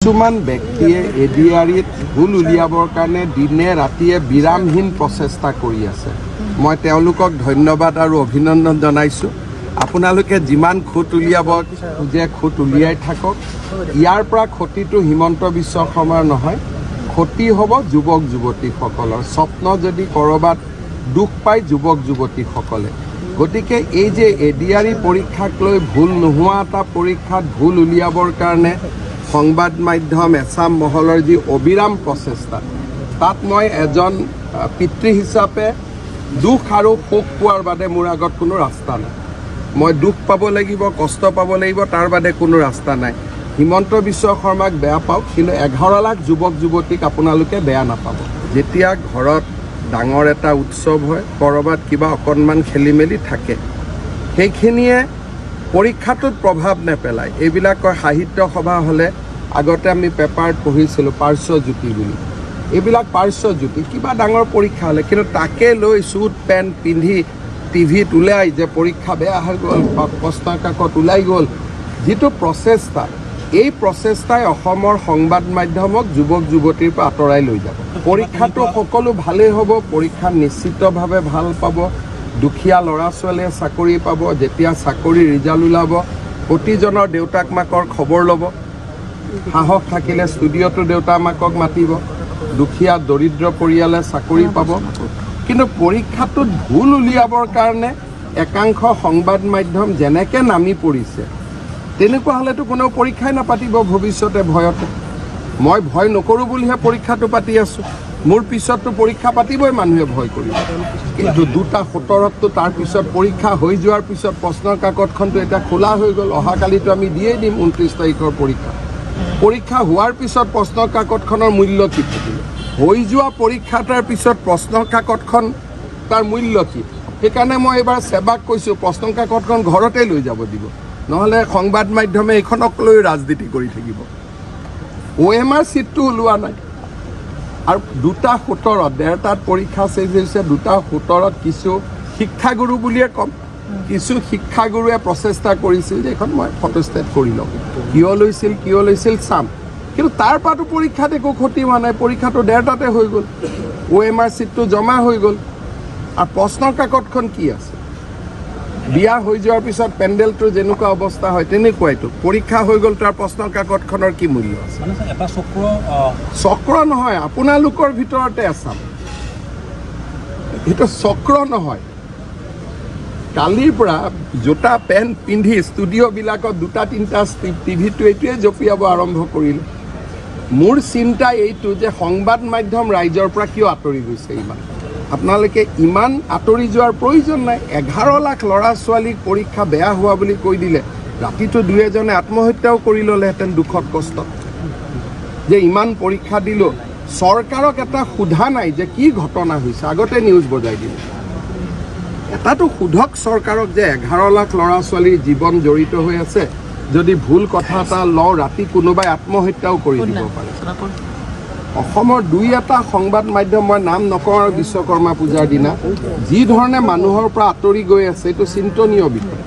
কিছুমান ব্যক্তিয়ে এডিআৰিত ভুল উলিয়াবৰ কাৰণে দিনে ৰাতিয়ে বিৰামহীন প্ৰচেষ্টা কৰি আছে। মই তেওঁলোকক ধন্যবাদ আৰু অভিনন্দন জনাইছোঁ। আপোনালোকে যিমান খুঁত উলিয়াব খোজে, খুঁত উলিয়াই থাকক। ইয়াৰ পৰা ক্ষতিটো হিমন্ত বিশ্ব শৰ্মাৰ নহয়, ক্ষতি হ'ব যুৱক যুৱতীসকলৰ। স্বপ্ন যদি ক'ৰবাত দুখ পায় যুৱক যুৱতীসকলে। গতিকে এই যে এডিআৰি পৰীক্ষাক লৈ ভুল নোহোৱা এটা পৰীক্ষাত ভুল উলিয়াবৰ কাৰণে সংবাদ মাধ্যম, এচাম মহলৰ যি অবিৰাম প্ৰচেষ্টা, তাত মই এজন পিতৃ হিচাপে দুখ আৰু শোক পোৱাৰ বাদে মোৰ আগত কোনো ৰাস্তা নাই। মই দুখ পাব লাগিব, কষ্ট পাব লাগিব, তাৰ বাদে কোনো ৰাস্তা নাই। হিমন্ত বিশ্ব শৰ্মাক বেয়া পাওক, কিন্তু 11 লাখ যুৱক যুৱতীক আপোনালোকে বেয়া নাপাব। যেতিয়া ঘৰত ডাঙৰ এটা উৎসৱ হয়, ক'ৰবাত কিবা অকণমান খেলি মেলি থাকে, সেইখিনিয়ে পৰীক্ষাটোত প্ৰভাৱ নেপেলায়। এইবিলাক কয়, সাহিত্য সভা হ'লে আগতে আমি পেপাৰত পঢ়িছিলোঁ পাৰ্শ্বজ্যোতি বুলি। এইবিলাক পাৰ্শ্বজ্যোতি। কিবা ডাঙৰ পৰীক্ষা হ'লে কিন্তু তাকে লৈ চুট পেণ্ট পিন্ধি টিভিত ওলাই যে পৰীক্ষা বেয়া হৈ গ'ল বা প্ৰশ্ন কাকত ওলাই গ'ল, যিটো প্ৰচেষ্টা, এই প্ৰচেষ্টাই অসমৰ সংবাদ মাধ্যমক যুৱক যুৱতীৰ পৰা আঁতৰাই লৈ যাব। পৰীক্ষাটো সকলো ভালেই হ'ব, পৰীক্ষা নিশ্চিতভাৱে ভাল পাব। দুখীয়া ল'ৰা ছোৱালীয়ে চাকৰি পাব। যেতিয়া চাকৰিৰ ৰিজাল্ট ওলাব, প্ৰতিজনৰ দেউতাক মাকৰ খবৰ ল'ব। সাহস থাকিলে ষ্টুডিঅ'টো দেউতা মাকক মাতিব। দুখীয়া দৰিদ্ৰ পৰিয়ালে চাকৰি পাব। কিন্তু পৰীক্ষাটোত ভুল উলিয়াবৰ কাৰণে একাংশ সংবাদ মাধ্যম যেনেকৈ নামি পৰিছে, তেনেকুৱা হ'লেতো কোনেও পৰীক্ষাই নাপাতিব ভৱিষ্যতে ভয়তে। মই ভয় নকৰোঁ বুলিহে পৰীক্ষাটো পাতি আছোঁ। মোৰ পিছততো পৰীক্ষা পাতিবই মানুহে ভয় কৰিব। কিন্তু 2:17ততো তাৰপিছত পৰীক্ষা হৈ যোৱাৰ পিছত প্ৰশ্ন কাকতখনতো এতিয়া খোলা হৈ গ'ল। অহাকালিতো আমি দিয়েই দিম 29 তাৰিখৰ পৰীক্ষা। পৰীক্ষা হোৱাৰ পিছত প্ৰশ্ন কাকতখনৰ মূল্য কি থাকিলে? হৈ যোৱা পৰীক্ষা এটাৰ পিছত প্ৰশ্ন কাকতখন, তাৰ মূল্য কি? সেইকাৰণে মই এইবাৰ সেৱাক কৈছোঁ, প্ৰশ্ন কাকতখন ঘৰতে লৈ যাব দিব। নহ'লে সংবাদ মাধ্যমে এইখনক লৈ ৰাজনীতি কৰি থাকিব। অ'এমআৰ চিটটো ওলোৱা নাই আৰু 2:17ত, 1:30ত পৰীক্ষা শেষ হৈছে, 2:17ত কিছু শিক্ষাগুৰু বুলিয়ে ক'ম, কিছু শিক্ষাগুৰুৱে প্ৰচেষ্টা কৰিছিল যে এইখন মই ফটোষ্টেট কৰি লওঁ। কিয় লৈছিল, কিয় লৈছিল চাম। কিন্তু তাৰ পৰাতো পৰীক্ষাত একো ক্ষতি হোৱা নাই। পৰীক্ষাটো 1:30তে হৈ গ'ল, অ'এমআৰ চিটটো জমা হৈ গ'ল। আৰু প্ৰশ্ন কাকতখন কি আছে? বিয়া হৈ যোৱাৰ পিছত পেণ্ডেলটোৰ যেনেকুৱা অৱস্থা হয়, তেনেকুৱাইতো। পৰীক্ষা হৈ গ'ল, তাৰ প্ৰশ্ন কাকতখনৰ কি মূল্য আছে? মানে এটা চক্ৰ চক্ৰ নহয়, আপোনালোকৰ ভিতৰতে আছাম। এইটো চক্ৰ নহয়। কালিৰ পৰা জোতা পেণ্ট পিন্ধি ষ্টুডিঅ'বিলাকত দুটা তিনিটা টিভিটো এইটোৱে জঁপিয়াব আৰম্ভ কৰিলে। মোৰ চিন্তা এইটো যে সংবাদ মাধ্যম ৰাইজৰ পৰা কিয় আঁতৰি গৈছে ইমান? আপোনালোকে ইমান আঁতৰি যোৱাৰ প্ৰয়োজন নাই। 11 লাখ ল'ৰা ছোৱালীক পৰীক্ষা বেয়া হোৱা বুলি কৈ দিলে, ৰাতিটো দুই এজনে আত্মহত্যাও কৰি ল'লেহেঁতেন দুখত কষ্টত, যে ইমান পৰীক্ষা দিলোঁ। চৰকাৰক এটা সোধা নাই যে কি ঘটনা হৈছে, আগতে নিউজ বজাই দিলে। এটাতো সোধক চৰকাৰক যে 11 লাখ ল'ৰা ছোৱালীৰ জীৱন জড়িত হৈ আছে, যদি ভুল কথা এটা লওঁ, ৰাতি কোনোবাই আত্মহত্যাও কৰি দিব পাৰে। অসমৰ দুই এটা সংবাদ মাধ্যম, মই নাম নকওঁ আৰু, বিশ্বকৰ্মা পূজাৰ দিনা যি ধৰণে মানুহৰ পৰা আঁতৰি গৈ আছে, এইটো চিন্তনীয় বিষয়।